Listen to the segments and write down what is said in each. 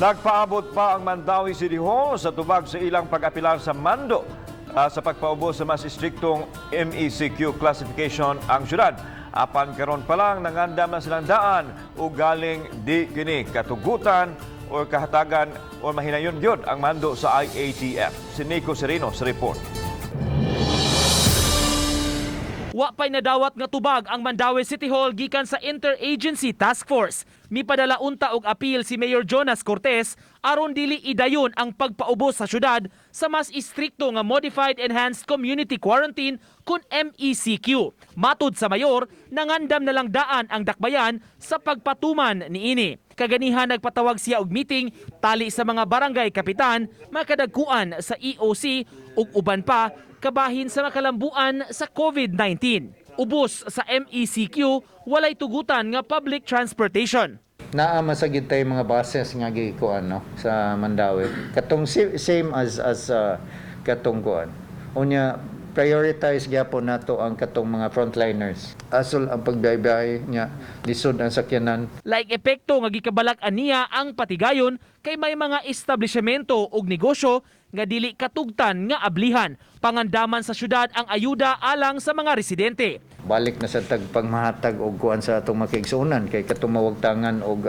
Nagpaabot pa ang Mandaue City Hall sa tubag sa ilang pag-apilar sa mando sa pagpaubos sa mas istriktong MECQ classification ang syudad. Apan karon pa lang, nangandam na silang daan o galing di kini katugutan o kahatagan o mahinayon gyud ang mando sa IATF. Si Nico Sereno sa report. Wa pa'y nadawat nga tubag ang Mandaue City Hall gikan sa Interagency Task Force. Mipadala unta og appeal si Mayor Jonas Cortes aron dili idayon ang pagpaubos sa syudad sa mas istrikto nga Modified Enhanced Community Quarantine kun MECQ. Matud sa mayor, nangandam na lang daan ang dakbayan sa pagpatuman niini. Kaganihan, nagpatawag siya og meeting tali sa mga barangay kapitan, makadagkuan sa EOC ug uban pa kabahin sa makalambuan sa COVID-19. Ubos sa MECQ, walay tugutan nga public transportation. Naa man sad gyud tay mga buses nga gikuan, no, sa Mandaue. Katong same as katong kuan. Unya, prioritize gyapon nato ang katong mga frontliners. Asol ang pagbiyahe nya, lisod ang sakyanan. Like epekto nga gikabalak aniya ang patigayon kay may mga establishmento ug negosyo nga dili katugtan nga ablihan. Pangandaman sa syudad ang ayuda alang sa mga residente. Balik na sa tag pagmahatag og kuan sa atong makigsuonan kay katong mawagtangan og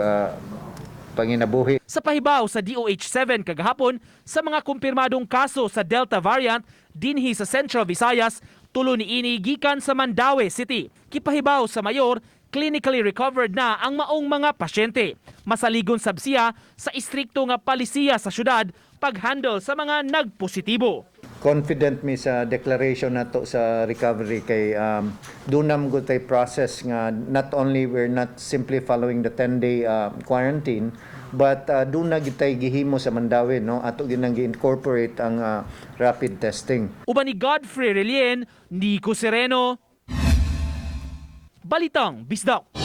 panginabuhi. Sa pahibaw sa DOH-7 kagahapon sa mga kumpirmadong kaso sa Delta variant dinhi sa Central Visayas, tulo niini gikan sa Mandaue City. Kipahibaw sa mayor, clinically recovered na ang maong mga pasyente. Masaligon sab siya sa istrikto nga palisiya sa syudad pag-handle sa mga nagpositibo. Confident mi sa declaration nato sa recovery kay duna man gud tay process nga not only we're not simply following the 10-day quarantine, but duna gyud tay gihimo sa Mandaue, no, ato ginang gi-incorporate ang rapid testing. Uban ni Godfrey Relien, Nico Sereno, Balitang Bisdak.